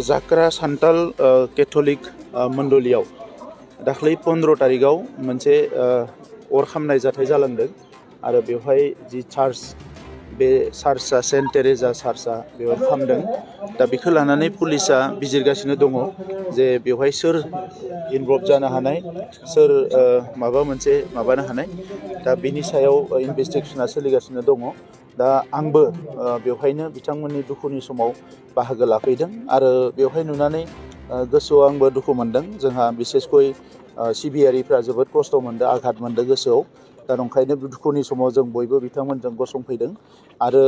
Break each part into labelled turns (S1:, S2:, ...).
S1: जाक्रा सान्ताल Catholic मण्डलियाव दाख्लै 15 तारिखाव मोनसे अर खामनाय जाथाय जालांदों आरो बेवहाय जि चार्च बे चार्चआ सेन्ट टेरेजा चार्चआ बेवहाय खामदों। दा बेखौ लानानै पुलिसा बिजिरगासिनो दङ जे बेवहाय सोर इनभल्भ जानो हानाय, सोर माबा मोनसे माबानो हानाय। दा बिनि सायाव इनभेस्टिगेशना सोलिगासिनो दङ। दा आंबो बेवहायनो बिथांमोननि दुखुनि समाव बाहागो लाफैदों आरो बेवहाय नुनानै गोसोआव आंबो दुखु मोनदों। जोंहा बिसेसकय सिबियारिफ्रा जोबोद खस्थ' मोनदों, आघात मोनदों गोसोआव। दा ओंखायनो दुखुनि समाव जों बयबो बिथांमोनजों गसंफैदों आरो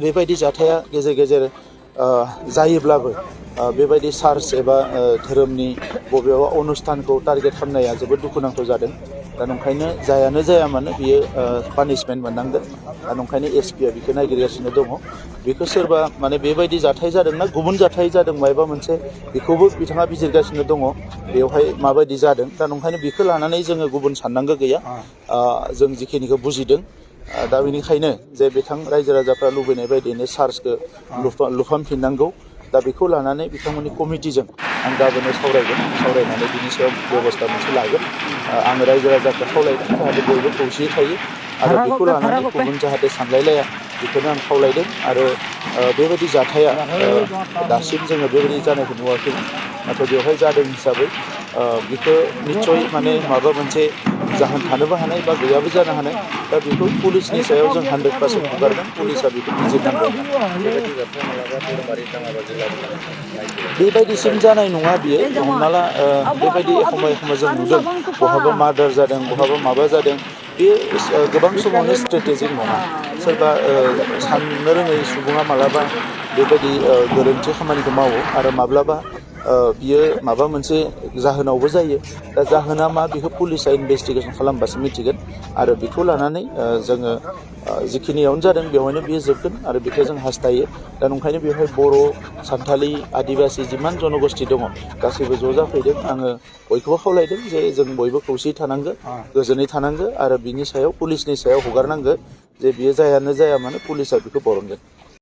S1: बेबायदि जाथाया गेजेर गेजेर जायोब्लाबो बेबायदि चार्च एबा धोरोमनि बबेबा अनुष्ठानखौ टारगेट खालामनाया जोबोद दुखुनांथाव जादों। दा ओंखायनो जायानो जाया मानो बियो पानिशमेन्ट मोननांगोन। दा ओंखायनो एसपिआ बेखौ नागिरगासिनो दङ। बेखौ सोरबा माने बेबायदि जाथाय जादोंना गुबुन जाथाय जादों मायबा मोनसे, बेखौबो बिथाङा बिजिरगासिनो दङ बेवहाय माबायदि जादों। दा ओंखायनो बेखौ लानानै जोङो गुबुन साननांगौ गैया। जों जिखिनिखौ बुजिदों दा बेनिखायनो जे बिथां रायजो राजाफ्रा लुबैनाय बायदियैनो चार्चखौ लुफामफिननांगौ। दा बेखौ लानानै बिथांमोननि कमिटिजों आं गाबोनो सावरायगोन, सावरायनानै बिनि सायाव बेबस्था मोनसे लागोन। आङो रायजो राजाखौ खावलायदों जाहाथे बयबो खौसेयै थायो आरो बेखौ लानानै गुबुन जाहाथे सानलायलाया, बेखौनो आं खावलायदों। आरो बेबायदि जाथाया दासिम जोङो बेबायदि जानायखौ नुवाखैमोन, नाथाय बेवहाय जादों हिसाबै बेखौ निस्सय माने माबा मोनसे जाहोन थानोबो हानाय बा गैयाबो जानो हानाय। दा बेखौ पुलिसनि सायाव जों 100% हगारगोन, पुलिसा बेखौ बिजिरनांगोन। बेबायदिसिम जानाय नङा बियो। हमना ला बेबायदि एखमबा जों नुदों बहाबा मार्डार जादों, बहाबा माबा जादों। बेयो गोबां समावनो स्ट्रेटेजिक नङा। सोरबा साननो रोङै सुबुङा मालाबा बेबायदि गोरोन्थि खामानिखौ मावो आरो माब्लाबा बियो माबा मोनसे जाहोनावबो जायो। दा जाहोना मा बेखौ पुलिसा इनभेस्टिगेसन खालामबासो मिथिगोन आरो बेखौ लानानै जोङो जिखिनियावनो जादों बेवहायनो बियो जोबगोन आरो बेखौ जों हास्थायो। दा ओंखायनो बेवहाय बर', सान्थालि, आदिबासि जिमान जनगोष्ठी दङ गासैबो ज' जाफैदों। आङो बयखौबो खावलायदों जे जों बयबो खौसेयै थानांगो, गोजोनै थानांगो आरो बिनि सायाव पुलिसनि सायाव हगारनांगो जे बियो जायानो जाया मानो पुलिसा बेखौ बरनगोन।